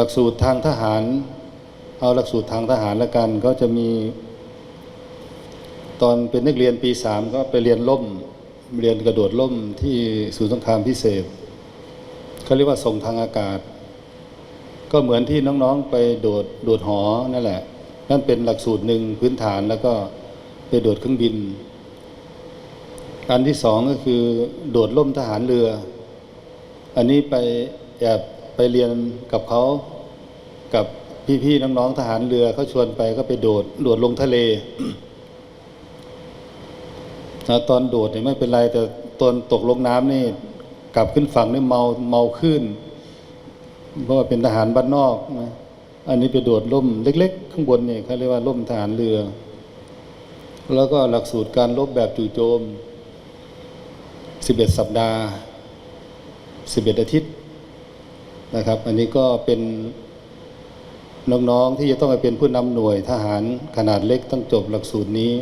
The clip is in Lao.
ຫຼັກສູດທາງທະຫານ ເອົາຫຼັກສູດທາງທະຫານລະກັນ ກໍຈະມີ ຕອນເປັນນັກຮຽນປີສາມ ກໍໄປຮຽນລົມ ຮຽນກະໂດດລົມທີ່ສູນສົງຄາມພິເສດ ເຂົາຮຽກວ່າສົ່ງທາງອາກາດ ກໍເໝືອນທີ່ນ້ອງໆໄປໂດດ ໂດດຫໍນັ້ນແຫຼະ ນັ້ນເປັນຫຼັກສູດໜຶ່ງພື້ນຖານ ແລ້ວກໍໄປໂດດເຄື່ອງບິນ. ອັນທີສອງກໍຄືໂດດລົມທະຫານເຮືອ ອັນນີ້ໄປແອບໄປຮຽນກັບເຂົາ ກັບພີ່ໆນ້ອງໆທະຫານເຮືອ ເຂົາຊວນໄປ ກໍໄປໂດດ ໂດດລົງທະເລ. ນະ ຕອນໂດດນີ້ບໍ່ເປັນໄລ ແຕ່ຕອນຕົກລົງນ້ຳນີ້ ກັບຂຶ້ນຝັ່ງນີ້ເມົາ ເມົາຄື້ນ ເພາະວ່າເປັນທະຫານບ້ານນອກນະ. ອັນນີ້ໄປໂດດລົມເລັກໆຂ້າງບົນນີ້ ເຂົາຮຽກວ່າລົມທະຫານເຮືອ. ແລ້ວກໍຫຼັກສູດການລົບແບບຈູ່ໂຈມ ສິບເອັດສັບດາ ສິບເອັດອາທິດນະຄັບ. ອັນນີ້ກໍເປັນນ້ອງໆທີ່ຈະຕ້ອງໄປເປັນຜູ້ນຳໜ່ວຍທະຫານຂະໜາດເລັກ ຕ້ອງຈົບຫຼັກສູດນີ້.